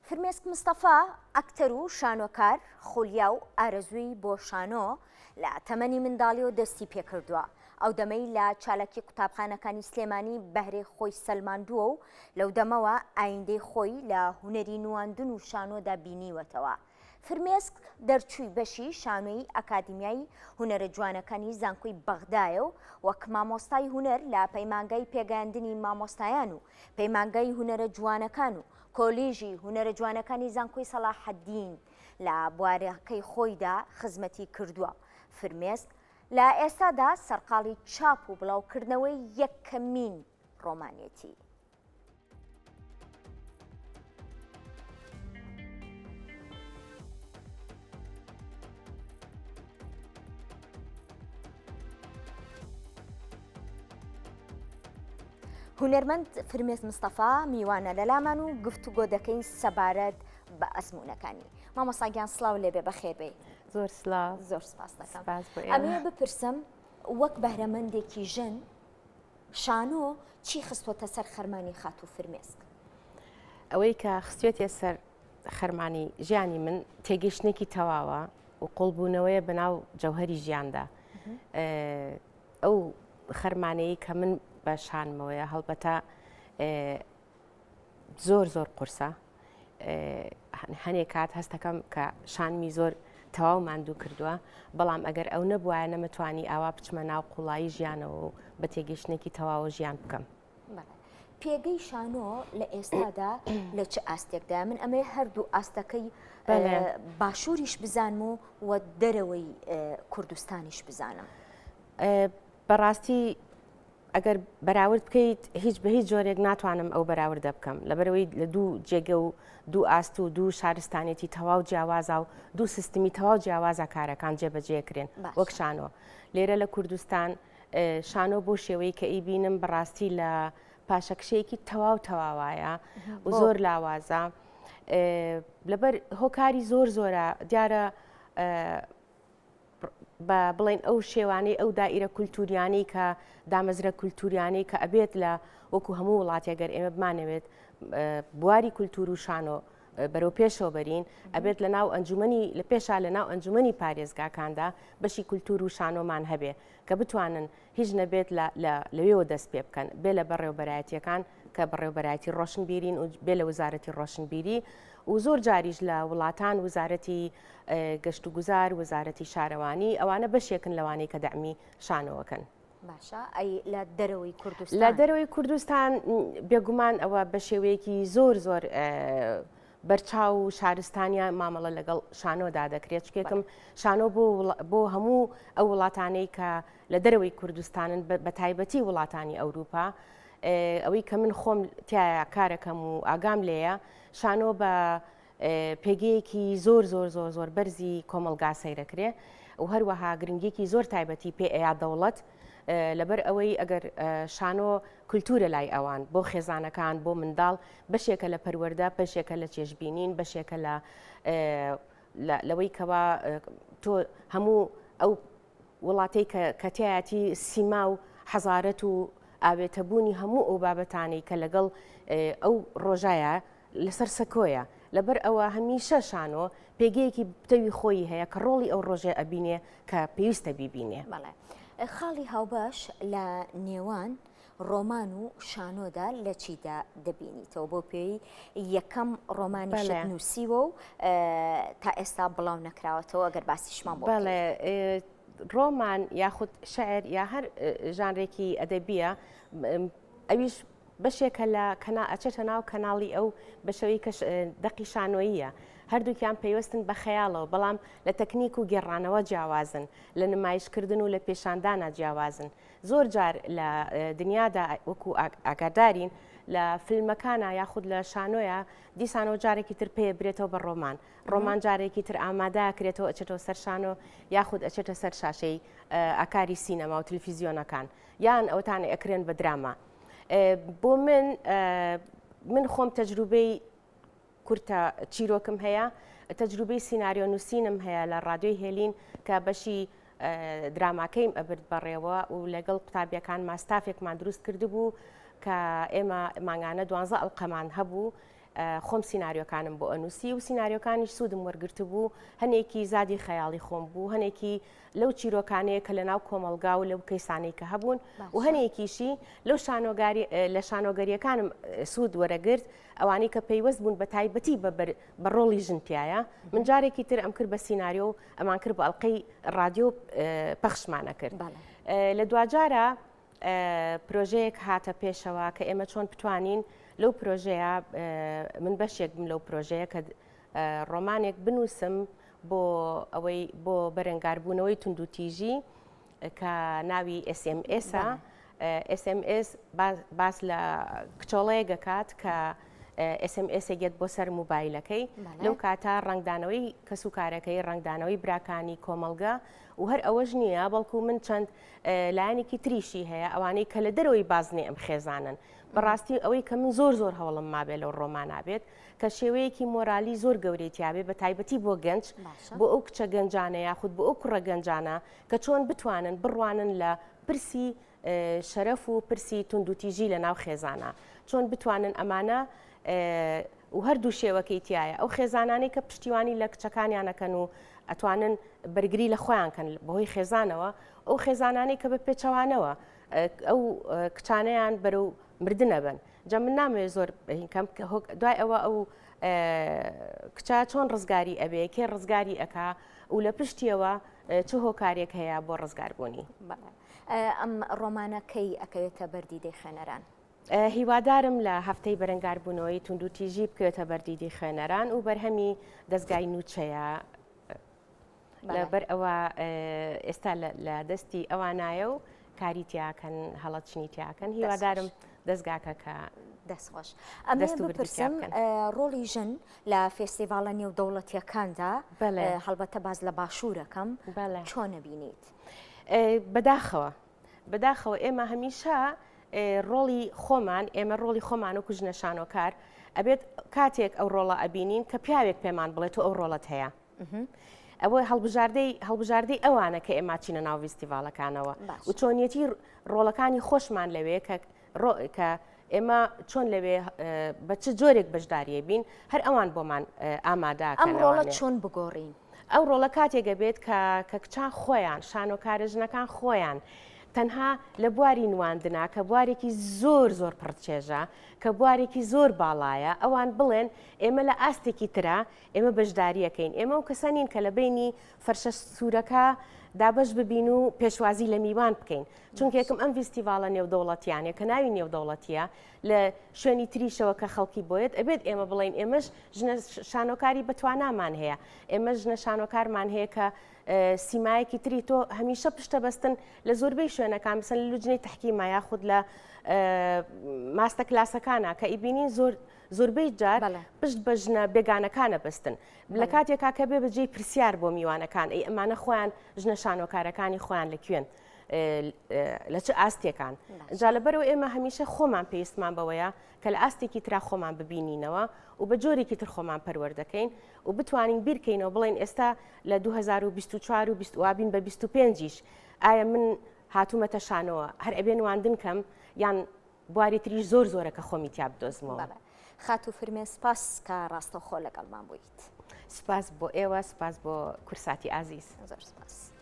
فرمێسک مستەفا، ئەکتەر و شانۆکار، خولیا و ئارەزووی بۆ شانۆ لە تەمەنی منداڵیەوە دەستی پێکردووە، ئەو دەمەی لە چالاکی قوتابخانەکانی سلێمانی بەهرەی خۆی سەلماندووە و لەو دەمەوە ئایندەی خۆی لە هونەری نواندن و شانۆدا بینیوەتەوە. فرمێسک دەرچووی بەشی شانۆی ئەکادیمیای هونەرە جوانەکانی زانکۆی بەغدایە و وەک مامۆستای هونەر لە پەیمانگای پێگەیاندنی مامۆستایان و پەیمانگای هونەرە جوانەکان و کۆلیژی هونەرە جوانەکانی زانکۆی سەڵاحەدین لە بوارەکەی خۆیدا خزمەتی کردووە. فرمێسک لە ئێستادا سەرقاڵی چاپ و بڵاوکردنەوەی یەکەمین ڕۆمانێتی. هونەرمەند فرمێس مستەفا میوانە لەلامان و گفتوگۆ دەکەین سەبارەت بە ئەزمونونەکانی مامۆساگیان سلااو لێبێ بەخێربێ زۆر سلااو زۆر سپاس دەکەم ئەمەیە بپرسم وەک بەهرەمەندێکی ژن شانۆ چی خستووەتە سەر خەرمانی خاتوو فرمێسک؟ ئەوەی کە خستوێتە سەر خەرمانی ژیانی من تێگەیشتنێکی تەواوە و قوڵبوونەوەیە بەناو جەوهری ژیاندا ئەو خەرمانەیە کە من بە شانمەوەیە هەڵبەتە زۆر زۆر قورسە هەنێک کات هەستەکەم کە شانمی زۆر تەواو ماندوو کردووە بەڵام ئەگەر ئەو نەبوایە نەمەتوانی ئاوا بچمە ناو قوڵایی ژیانەوە و بە تێگەیشتنێکی تەواوە ژیان بکەم. پێگەی شانۆ لە ئێستادا لە چ ئاستێکدا من ئەمێ هەردوو ئاستەکەی باشووریش بزانم و و دەرەوەی کوردستانیش بزانم. بەڕاستی ئەگەر بەراورد بکەیت هیچ بە هیچ جۆرێک ناتوانم ئەو بەراوردە بکەم لەبەرەوەی لە دوو جێگە و دوو ئاست و دوو شارستانێتی تەواو جیاوازە و دوو سیستمی تەواو جیاوازە کارەکان جێبەجێکرێن وەک شانۆ لێرە لە کوردستان شانۆ بۆ شێوەی کە ئیبینم بەڕاستی لە پاشەکشەیەکی تەواو تەواوایە و زۆر لاوازە لەبەر هۆکاری زۆر زۆرە دیارە بە بڵێن ئەو شێوانەی ئەو دائیرە کولتوریانەی کە دامەزرە کولتوریانەی کە ئەبێت لە وەکو هەموو وڵاتێک گەر ئێمە بمانەوێت بواری کولتور و شانۆ بەرەو پێشەوە بەرین ئەبێت لە ناو ئەنجومنی لە پێشا لە ناو ئەنجومنی پارێزگاکاندا بەشی کولتور و شانۆمان هەبێ کە بتوانن هیچ نەبێت لەوێوە دەست پێ بکەن بێ لە بەڕێوبەرایەتیەکان کە بەڕێوبەرایەتی ڕۆشنبیرین و بێ لە وەزارەتی ڕۆشنبیری و زۆر جاریش لە وڵاتان وزارەتی گەشتوگوزار، وەزارەتی شارەوانی، ئەوانە بەشێکن لەوانەی کە دەعمی شانۆوەکەن. باشە ئەی لە دەرەوەی کوردستان؟ لە دەرەوەی کوردستان بێگومان ئەوە بە شێوەیەکی زۆر زۆر بەرچاو و شارستانیا مامەڵە لەگەڵ شانۆدا دەکرێت چکێکم شانۆ بۆ بۆ هەموو ئەو وڵاتانەی کە لە دەرەوەی کوردستانن بە تایبەتی وڵاتانی ئەوروپا ئەوەی کە من خۆم تایە کارەکەم و ئاگام لێیە شانۆ بە پێگەیەکی زۆر زۆر زۆر زۆر بەرزی کۆمەڵگا سەیرەکرێ و هەروەها گرنگیەکی زۆر تایبەتی پێ ئەیا دەوڵەت لەبەر ئەوەی ئەگەر شانۆ کولتورە لای ئەوان بۆ خێزانەکان بۆ منداڵ بەشێکە لە پەروەردە بەشێکە لە چێژبینین بەشێکە لە لەوەی کەوا تۆ هەموو ئەو وڵاتەی کە کە تیایەتی سیما و حەزارەت و ئاوێتەبوونی هەموو ئەو بابەتانەی کە لەگەڵ ئەو ڕۆژایە لەسەر سەکۆیە لەبەر ئەوە هەمیشە شانۆ پێگەیەکی پتەوی خۆی هەیە کە ڕۆڵی ئەو ڕۆژێ ئەبینێ کە پێویستە بیبینێ. بەڵێ خاڵی هاوبەش لە نێوان ڕۆمان و شانۆدا لە چیدا دەبینیتەوە بۆ پێی یەکەم ڕۆمانیشت نووسیوە و تا ئێستا بڵاو نەکراوەتەوە گەر باسیشمان بۆ بەڵێ ڕۆمان یاخود شعر یا هەر ژانرێکی ئەدەبیە ئەویش بەشێکە لە کەنا ئەچێتە ناو کەناڵی ئەو بەشەوەی کە دەقی شانۆییە هەردووکیان پەیوەستن بە خەیاڵەوە بەڵام لە تەکنیک و گێڕانەوە جیاوازن لە نمایشکردن و لە پێشاندانە جیاوازن زۆر جار لە دنیادا وەکو ئاگادارین لە فیلمەکانە یاخود لە شانۆیە دیسانەوە جارێکی تر پێ برێتەوە بە ڕۆمان ڕۆمان جارێکی تر ئامادە کرێتەوە ئەچێتەوە سەر شانۆ یاخود ئەچێتە سەر شاشەی ئاکاری سینەما و تلفیزیۆنەکان یان ئەوتانە ئەکرێن بە دراما بۆ من من خۆم تەجروبەی کورتە چیرۆکم هەیە، تەجروبەی سیناریۆ نووسینم هەیە لە ڕادیۆی هێلین کە بەشی دراماکەیم ئەبرد بەڕێوە و لەگەڵ قوتابیەکانما ستافێکمان دروست کردبوو کە ئێمە مانگانە دوانزە ئەڵلقەمان هەبوو. خۆم سیناریۆکانم بۆ ئەنووسی و سیناریۆکانیش سوودم وەرگرتبوو، هەنێکی زادی خەیاڵی خۆم بوو، هەنێکی لەو چیرۆکانەیە کە لەناو کۆمەڵگا و لەو کەیسانەی کە هەبوون و هەنێکیشی لەو شانۆگاری لە شانۆگەریەکانم سوود وەرەگرت ئەوانەی کە پەیوەست بوون بە تایبەتی بە بە ڕۆڵی ژن تایە من جارێکی تر ئەم کرد بە سیناریۆ و ئەمان کرد بە ئەڵلقەی ڕادیۆ پەخشمانە کرد لە دواجارە پرۆژەیەک هاتە پێشەوە کە ئێمە چۆن بتوانین لەو پرۆژەیە من بەشێک بم لەو پرۆژەیە کە ڕۆمانێک بنووسم بۆ ئەوەی بۆ بەرەنگاربوونەوەی توندوتیژی کە ناوی SMS ە SMS باس لە کچۆڵەیەک ئەکات کە SMS ێک یەت بۆ سەر موبایلەکەی لەو کاتە ڕەنگدانەوەی کەسوکارەکەی ڕەنگدانەوەی براکانی کۆمەڵگە و هەر ئەوەش نییە بەڵکو من چەند لایەنێکی تریشی هەیە ئەوانەی کە لە دەرەوەی بازنەی ئەم خێزانن بەڕاستی ئەوەی کە من زۆر زۆر هەوڵم مابێ لەو ڕۆمانا بێت کە شێوەیەکی مۆرالی زۆر گەورەی تیاابێ بە تایبەتی بۆ گەنج بۆ ئەو کچە گەنجانە یاخود بۆ ئەو کوڕە گەنجانە کە چۆن بتوانن بڕوانن لە پرسی شەرەف و پرسی توندوتیژی لە ناو خێزانە چۆن بتوانن ئەمانە و هەردوو شێوەکەی تایە ئەو خێزانانەی کە پشتیوانی لە کچەکانیانەکەن و ئەتوانن بەرگری لە خۆیان کەن بەهۆی خێزانەوە ئەو خێزانانەی کە بە پێچەوانەوە ئەو کچانەیان بەرەو مردنە بن جا من نامەوێت زۆر هینکەم کە دوای ئەوە ئەو کچە چۆن ڕزگاری ئەبێ کێ ڕزگاری ئەکا و لە پشتیەوە چ هۆکارێک هەیە بۆ ڕزگاربوونی. ئەم ڕۆمانە کەی ئەکەوێتە بەر دیدەی خوێنەران؟ هیوادارم لە هەفتەی بەرەنگاربوونەوەی توندوتیژی بکەوێتە بەر دیدی خوێنەران و بەرهەمی دەزگای نوچەیە لەبەر ئەوە ئێستا لە دەستی ئەوانایە و کاری تیاکەن هەڵەچنی تیاکەن هیوادارم دەستگاکە کە دەستخۆش ئەم بپرسم ڕۆڵی ژن لە فێستیڤاڵە نێودەوڵەتیەکاندا هەڵبەتە باز لە باشوورەکەم چۆنە بینیت؟ بەداخەوە بەداخەوە ئێمە هەمیشە ڕۆڵی خۆمان ئێمە ڕۆڵی خۆمان و کوژنە شانۆکار ئەبێت کاتێک ئەو ڕۆڵە ئەبینین کە پیاوێک پێمان بڵێت و ئەو ڕۆڵەت هەیە ئەوە هەڵبژاردەی هەڵبژاردەی ئەوانە کە ئێمە چینە ناو ڤیستیڤاڵەکانەوە و چۆنیەتی ڕۆڵەکانی خۆشمان لەوێ کە کە ئێمە چۆن لەوێ بە چ جۆرێک بەشداریە بین هەر ئەوان بۆمان ئامادە ئەم ڕۆڵە چۆن بگۆڕین؟ ئەو ڕۆڵە کاتێک ئەبێت کە کە کچان خۆیان شانۆکارە ژنەکان خۆیان تەنها لە بواری نواندنا کە بوارێکی زۆر زۆر پڕچێژە کە بوارێکی زۆر باڵایە ئەوان بڵێن ئێمە لە ئاستێکی ترە ئێمە بەشداریەکەین ئێمە ئەو کەسە نین کە لە بەینی فەرشە سوورەکە دابەش ببین و پێشوازی لە میوان بکەین چونکە یەکەم ئەم ڤیستیڤاڵە نێودەوڵەتیانە کە ناوی نێودەوڵەتیە لە شوێنی تریشەوە کە خەڵکی بۆیەت ئەبێت ئێمە بڵین ئێمەش ژنە شانۆکاری بەتوانامان هەیە ئێمە ژنە شانۆکارمان هەیە کە سیمایەکی تری تۆ هەمیشە پشتە بەستن لە زۆربەی شوێنەکان بسن لە لوجنەی تحکیمە یاخود لە ماستە کلاسەکانە کە ئیبینین زۆر زۆربەی جار پشت بە ژنە بێگانەکانە بەستن لە کاتێکا کە بێ بەجێی پرسیار بۆ میوانەکان ئەی ئەمانە خۆیان ژنە شانۆکارەکانی خۆیان لە کوێن لە چ ئاستێکان جا لەبەرەوە ئێمە هەمیشە خۆمان پێویستمان بەوەیە کە لە ئاستێکی ترا خۆمان ببینینەوە و بە جۆرێکی تر خۆمان پەروەردەکەین و بتوانین بیرکەینەوە بڵێن ئێستا لە 2024 و 20 وابین بە 25یش ئایا من هاتوومەتە شانەوە هەر ئەبێ نواندن کەم یان بواری تریش زۆر زۆرە کە خۆمی تیا بدۆزمەوە. بەڵێ خاتوو فرمێن سپاس کە ڕاستەوخۆ لەگەڵمان بوویت. سپاس بۆ ئێوە سپاس بۆ کورساتی ئازیز. زۆر سپاس.